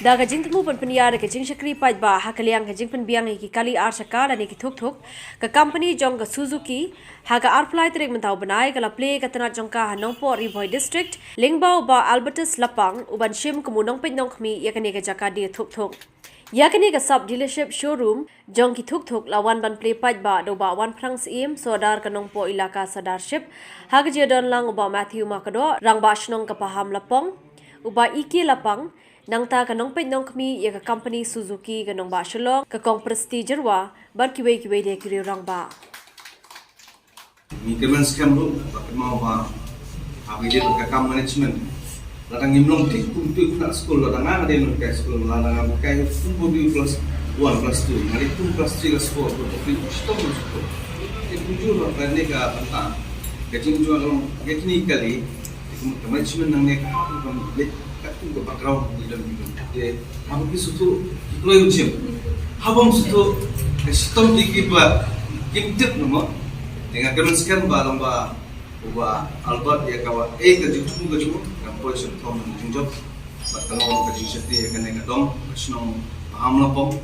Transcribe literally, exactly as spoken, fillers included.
Da ka jingthmu ban pynïar ïa ka jingshakri paidbah ha ka liang ka jingpynbiang ïa ki kali ar shaka lane ki thuk thuk, ka company jong ka Suzuki ha ka arphew lai tarik mynta u bnai ka la plie ka tnat jong ka ha Nongpoh, Ri Bhoi District, lyngba u Bah Albertus Lapang u ban shim kum u nongpeit nongkhmih ïa kane ka jaka die thuk thuk. Ïa kane ka sub dealership showroom jong ki thuk thuk la wan ban plie paidbah da u Bah Wanphlang Syiem, Sordar ka Nongpoh Elaka Sordarship, ha ka jingdon lang u Bah Matthew Makdoh, Rangbah Shnong ka Pahamlapong, u Bah E K Lapang, nangta ka nongpeit nongkhmih ïa ka company Suzuki ka Nongbah Shillong, ka Kong Presti Jyrwa, bad kiwei kiwei de ki riew rangbah. Ngi kyrmen skhem ruh ba kynmaw ba haba ïadei bad ka kam management, lada ngim long thik kum tu khynnah skul, lada nga nga dei nonghikai skul, lada nga hikai kum ba u plus one, plus two, nga dei kum plus three, plus four, kum ba u shitom ba u shitom. Te kumjuh ruh kane ka bynta ka jingjua ka long ka kine kali. Te kum ka management nangne ka hap ban leit katkum ka background ki don ki don. Te haba ki sngewthuh ki kloi u jim. Haba ym sngewthuh ka shitom ki, kiba kim tip, no mo. Te nga kyrmen skhem ba long ba u Bah Albert ïa kaba eh ka jingthmu ka jong u, ka poi sha ka thong ka jingjop bad ka long ka jingshakri ïa kane ka dong ka shnong Pahamlapong.